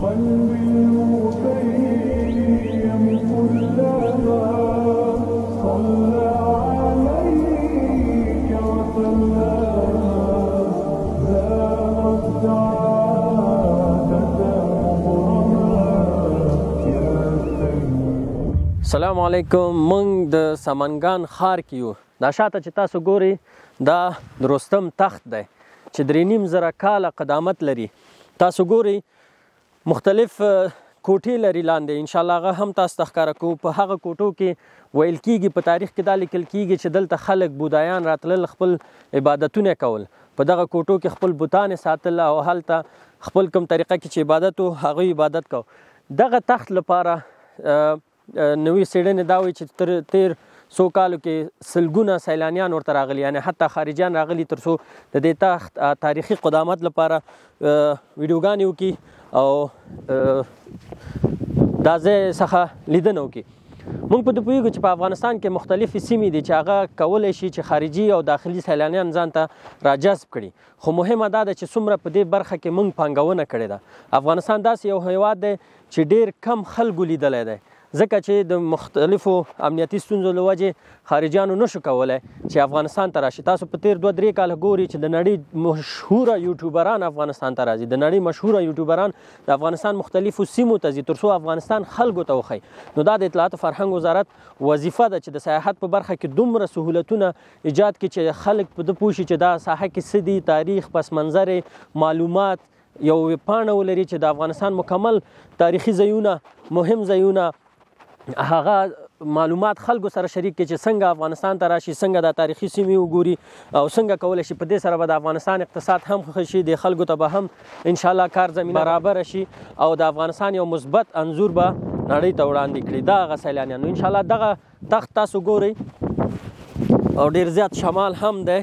قلبي المتيم كلما صلى عليك وسلم زار السعادة مغرما يا سيدي. السلام علیکم. مونږ د سمنګان ښار کې یو. دا شاته چې تاسو ګورئ دا د رستم تخت دی چې 3,500 کاله قدامت لري. تاسو ګورئ مختلف کوټې لري لاندې، انشاءالله هغه هم تاسو ته ښکاره کوو. په هغه کوټو کې ویل کیږي، په تاریخ کې دا لیکل کیږي چې دلته خلک بودایان راتلل، خپل عبادتونه کول، په دغه کوټو کې خپل بتان یې ساتل او هلته خپل کوم طریقه کې چې عبادت و هغوی عبادت کو. دغه تخت لپاره نوې څېړنې دا وایي چې تر تیر څو کالو کې سلګونه سیلانیان ورته راغلي، یعنې حتی خارجیان راغلي تر څو د دې تخت تاریخي قدامت لپاره ویډیوګانې وکړي او دا ځای څخه لیدنه وکړي. موږ په دې پوهېږو چې په افغانستان کې مختلفې سیمې دي چې هغه کولی شي چې خارجي او داخلي سیلانیان ځان ته راجذب کړي، خو مهمه دا ده چې څومره په دې برخه کې موږ پانګونه کړې ده. افغانستان داسې یو هیواد دی چې ډېر کم خلکو لیدلی دی، ځکه چې د مختلفو امنیتي ستونزو له وجې خارجیانو نشو کولی چې افغانستان ته راشي. تاسو په تیر 2-3 کاله ګوري چې د نړۍ مشهوره یوټیوبران افغانستان ته راځي، د نړۍ مشهوره یوټیوبران د افغانستان مختلفو سیمو ته ځي تر څو افغانستان خلکو ته وښیي. نو دا د اطلاعاتو فرهنګ وزارت وظیفه ده چې د سیاحت په برخه کې دومره سهولتونه ایجاد کړي چې خلک په ده پوه شي چې دا ساحه کې څه دي، تاریخ، پس منظر، معلومات، یو ویبپاڼه ولري چې د افغانستان مکمل تاریخي ځایونه، مهم ځایونه، هغه معلومات خلکو سره شریک کړي چې څنګه افغانستان ته راشي، څنګه دا تاریخي سیمې وګوري او څنګه کولی شي. په دې سره به د افغانستان اقتصاد هم ښه شي، د خلکو ته به هم انشاءالله کار زمینه برابره شي او د افغانستان یو مثبت انځور به نړۍ ته وړاندې کړي. دا هغه سیلانیان. نو انشاءالله دغه تخت تاسو ګورئ او ډېر زیات شمال هم دی،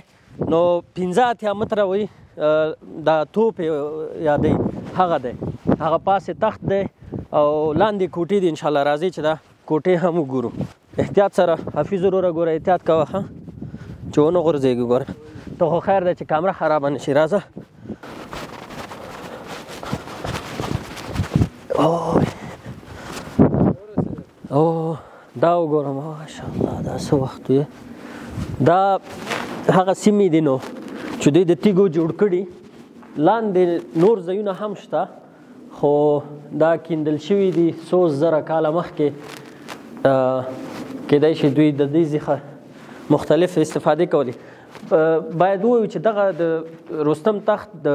نو 85 متره وایي دا توپ یادوي هغه دی، هغه پاسې تخت دی او لاندې کوټې دي. انشاءالله راځئ چې دا کوټې هم وګورو. احتیاط سره حفیظ وروره ګوره، احتیاط کوه ښه چې ونه غورځېږي. ګوره ته خو خیر دی چې کامره خرابه نه شي. راځه. او دا وګوره ماشاءالله، دا څه وخت وي. دا هغه سیمې دي نو چې دوی د تیږو جوړ کړي. لاندې نور ځایونه هم شته خو دا کیندل شوي دي څو زره کاله مخکې. کیدای شي دوی د دې څخه مختلف استفادې کولې. باید ووایو چې دغه د رستم تخت د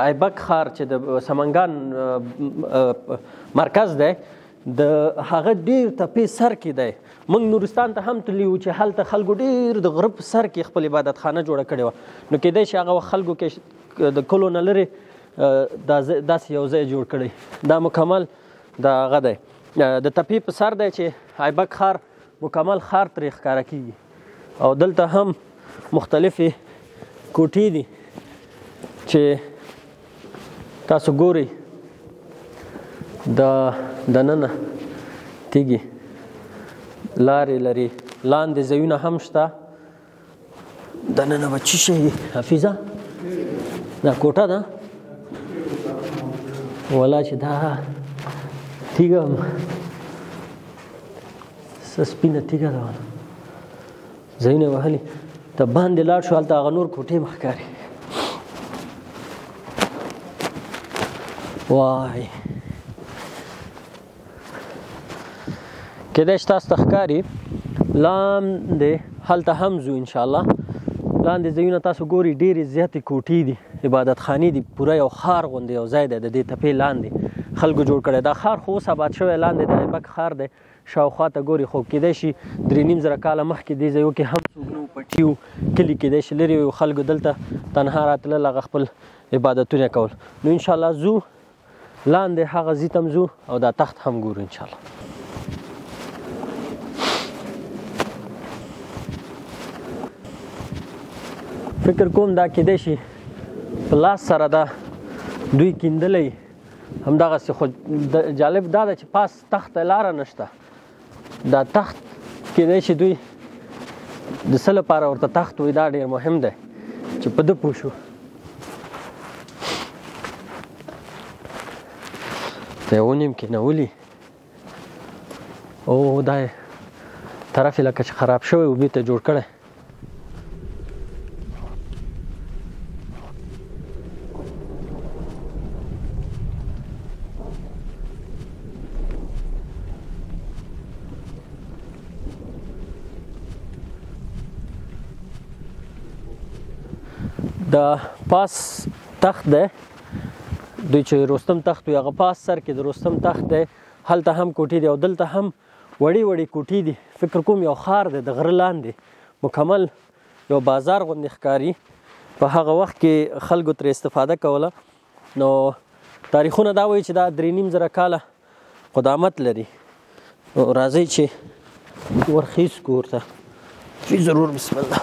ایبک ښار چې د سمنګان مرکز دی، د هغه ډېر تپې سر کې دی. موږ نورستان ته هم تللي وو چې هلته خلکو ډېر د غره په سر کې خپل عبادتخانه جوړه کړې وه. نو کیدای شي هغه وخت خلکو کې د کلو نه لرې داسې یو ځای جوړ کړی. دا مکمل د هغه دی، د تپې په سر دی چې ایبک ښار مکمل ښار ترې ښکاره کیږي. او دلته هم مختلفې کوټې دي چې تاسو ګورئ. د دننه تیږې لارې لري، لاندې ځایونه هم شته. دننه به څه شی وي حفیظه؟ دا کوټه ده ولا چې دا تیږه هم څه سپینه تیږه ده، ځایونه یې وهلي. ته باندې لاړ شو هلته هغه نور کوټې هم ښکاري. وای کیدای شي تاسو ته ښکاري. لاندې هلته هم ځو انشاءالله. لاندې ځایونه تاسو ګورئ ډېرې زیاتې کوټې دي، عبادتخانې دي، پوره یو ښار غوندې یو ځای دی. د دې تپې لاندې خلکو جوړ کړی. دا ښار خو اوس آباد شوی، لاندې د ایبک ښار دی، شاوخوا ته ګوري. خو کیدای شي 3,500 کاله مخکې دې ځایو کې هم څوک نه وو، پټي وو، کلي کیدای شي لرې وو، خلکو دلته تنها راتلل، هغه خپل عبادتونه کول. نو انشاءالله ځو لاندې هغه ځای ته هم ځو او دا تخت هم ګورو انشاءالله. فکر کوم دا کیدای شي په لاس سره دا دوی کیندلی همدغسې. خو جالب دا ده چې پاس تخت لاره نشته. دا تخت کیدای شي دوی د څه لپاره ورته تخت وایي، دا ډېر مهم دی چې په ده پوه شو. یو نیم کې نولي او دا طرف یې لکه چې خراب شوی و، بیرته جوړ کړی. د پاس تخت دی، دوی چې رستم تخت وي هغه پاس سر کې د رستم تخت دی، هلته هم کوټې دي او دلته هم وړې وړې کوټې دي. فکر کوم یو ښار دی د غره لاندې، مکمل یو بازار غوندې ښکاري. په هغه وخت کې خلکو ترې استفاده کوله. نو تاریخونه دا وایي چې دا 3,500 کاله قدامت لري. نو راځئ چې ورخیز کړو ورته. ضرور بسم الله.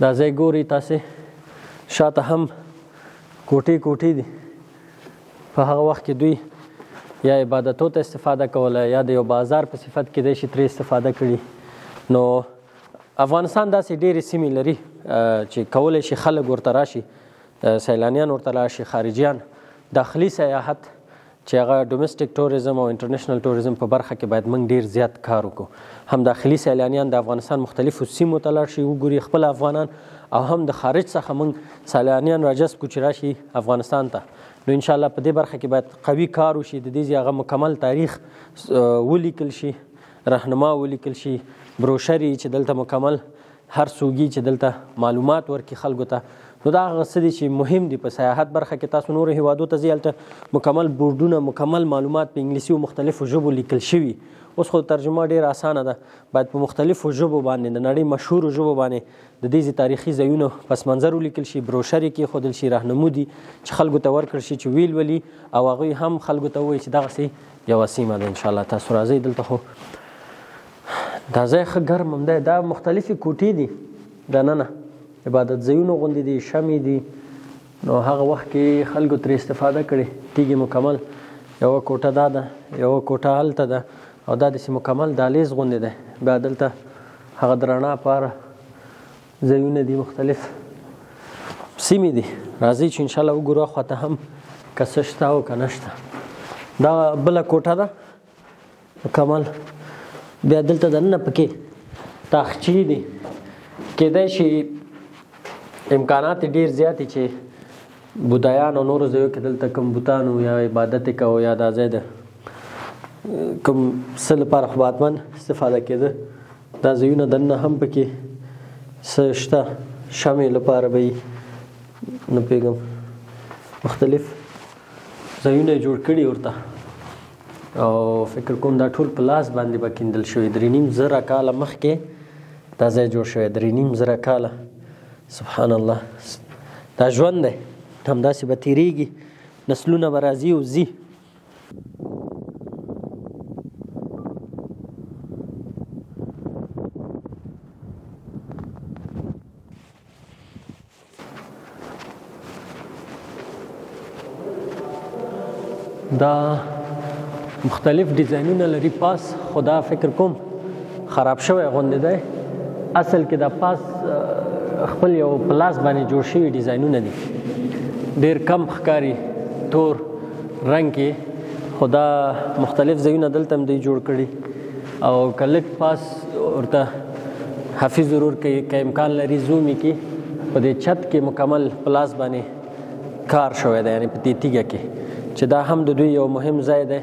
دا ځای ګورئ تاسې، شاته هم کوټې کوټې دي. په هغه وخت کې دوی یا عبادتو ته استفاده کوله یا د یو بازار په صفت کې دی چې ترې استفاده کړي. نو افغانستان داسې ډېرې سیمې لري چې کولی شي خلک ورته راشي، سیلانیان ورته راشي، خارجیان. داخلي سیاحت چې هغه domestic tourism او international tourism په برخه کې باید موږ ډېر زیات کار وکړو. هم داخلي سیلانیان د افغانستان مختلفو سیمو ته لاړ شي وګوري خپل افغانان، او هم د خارج څخه موږ سیلانیان راجذب کړو چې راشي افغانستان ته. نو انشاءالله په دې برخه کې باید قوي کار وشي، د دې ځای هغه مکمل تاریخ ولیکل شي، رهنما ولیکل شي، بروشري چې دلته مکمل هر څوګي چې دلته معلومات ورکړي خلکو ته. نو دا هغه څه دي چې مهم دي په سیاحت برخه کې. تاسو نورو هیوادو ته ځئ، هلته مکمل بورډونه، مکمل معلومات په انګلیسي او مختلفو ژبو لیکل شوي. اوس خو ترجمه ډېره اسانه ده، باید په مختلفو ژبو باندې، د نړۍ مشهورو ژبو باندې د دې ځای تاریخي ځایونو پس منظر ولیکل شي، بروشر یې کېښودل شي، رهنمودي چې خلکو ته ورکړل شي چې ویې لولي او هغوی هم خلکو ته ووایي چې دغسې یوه سیمه ده. انشاءالله تاسو راځئ. دلته خو دا ځای ښه ګرم هم دی. دا مختلفې کوټې دي دننه، عبادت ځایونو غوندې دي، شمې دي. نو هغه وخت کې خلکو ترې استفاده کړې. تیږې مکمل یوه کوټه دا ده، یوه کوټه هلته ده، او دا داسې مکمل دهلیز غوندې دی. بیا دلته هغه د رڼا لپاره ځایونه دي، مختلف سیمې دي. راځئ چې انشاءالله وګورو اخوا ته هم که څه شته او که نشته. دا بله کوټه ده مکمل. بیا دلته دننه پکې تاخچې دي. کیدای شي امکانات ډېر زیات دي چې بودایان او نورو ځایو کې دلته کوم بوتان وو یا عبادت یې کوه یا دا ځای د کوم څه لپاره خو به حتما استفاده کېده. دا ځایونه دننه هم پکې څه شته، شمع لپاره به یې نه پوهېږم، مختلف ځایونه یې جوړ کړي ورته. او فکر کوم دا ټول په لاس باندې به کیندل شوی. 3,500 کاله مخکې دا ځای جوړ شوی، 3,500 کاله. سبحان الله، دا ژوند دی، همداسې به تېرېږي، نسلونه به راځي او ځي. دا مختلف ډیزاینونه لري پاس، خو دا فکر کوم خراب شوی غوندې دی. اصل کې دا پاس خپل یو په لاس باندې جوړ شوي ډیزاینونه دي، ډېر کم ښکاري تور رنګ کې، خو دا مختلف ځایونه دلته هم دوی جوړ کړي. او که لږ پاس ورته حفیظ ورور که امکان لري زوم یې کړي، په دې چت کې مکمل په لاس باندې کار شوی دی، یعنې په دې تیږه کې، چې دا هم د دوی یو مهم ځای دی،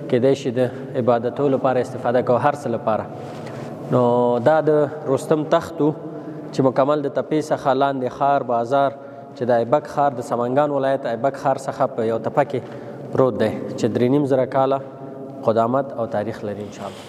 کیدای شي د عبادتو لپاره استفاده کوو، هر څه لپاره. نو دا د رستم تخت و چې مکمل د تپې څخه لاندې ښار بازار، چې د ایبک ښار د سمنګان ولایت ایبک ښار څخه په یو تپه کې پروت دی، چې 3,500 کاله قدامت او تاریخ لري انشاءالله.